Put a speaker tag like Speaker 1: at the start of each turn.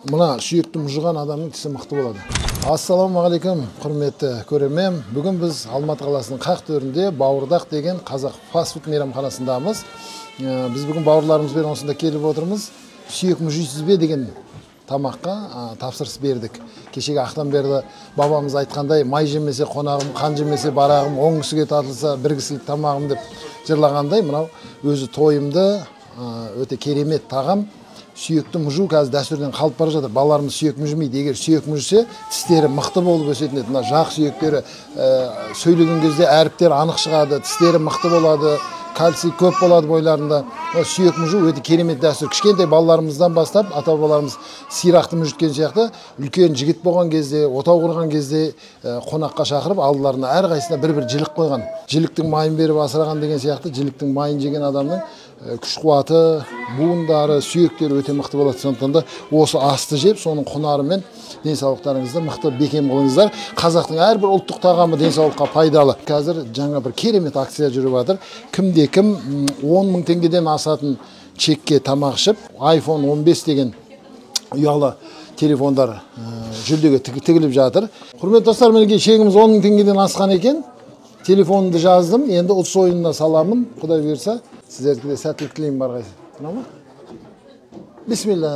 Speaker 1: Мына сүйекті мұжыған адамның тісі мықты болады. Ассалаумағалейкум, құрметті көрермен. Бүгін біз Алматы қаласының қақ төрінде Бауырдақ деген қазақ фастфуд мейрамханасындамыз. Біз бүгін бауырларымызбен осында келіп отырмыз. Сүйек мүжисіз бе деген тамаққа тапсырыс бердік. Кешегі Ақтанберді бабамыз айтқандай, май жемесе қонағым, қан жемесе барағым, 10 кісіге тартылса бір кісілік тамағым деп жырлағандай, мынау өзі тойымды, өте керемет тағам. Сүйекті мұжу қазір дәстүрден қалып бара жатыр. Балаларымыз сүйек мүжімейді. Егер сүйек мүжісе, тістері мықты болып өсетін еді. Мына жақ сүйектері сөйлеген кезде әріптер анық шығады, тістері мықты болады, кальций көп болады бойларында. Сүйек мүжу өте керемет дәстүр. Кішкентай балаларымыздан бастап ата-бабаларымыз сирақты мүжіткен сияқты, үлкен жігіт болған кезде, отау құрған кезде қонаққа шақырып, алдыларына әрқайсысына бір-бір жілік қойған. Жіліктің майын беріп асыраған деген сияқты, жіліктің майын жеген адамның күш қуаты, буындары, сүйектері өте мықты болады. Сондықтан да осы асты жеп, соның құнарымен денсаулықтарыңызды мықты бекем қылыңыздар. Қазақтың әрбір ұлттық тағамы денсаулыққа пайдалы. Қазір жаңа бір керемет акция жүріп жатыр. Кімде кім 10 мың теңгеден асатын чекке тамақ ішіп, iPhone 15 деген ұялы телефондар жүлдеге тігіліп жатыр. Құрметті достар, мінекей чегіміз 10 мың теңгеден асқан екен. Телефонымды жаздым, енді ұтыс ойынына саламын. Құдай бұйырса, сіздерге де сәттілік тілеймін. Бар қайсы. Мынау ма? Бисмилла.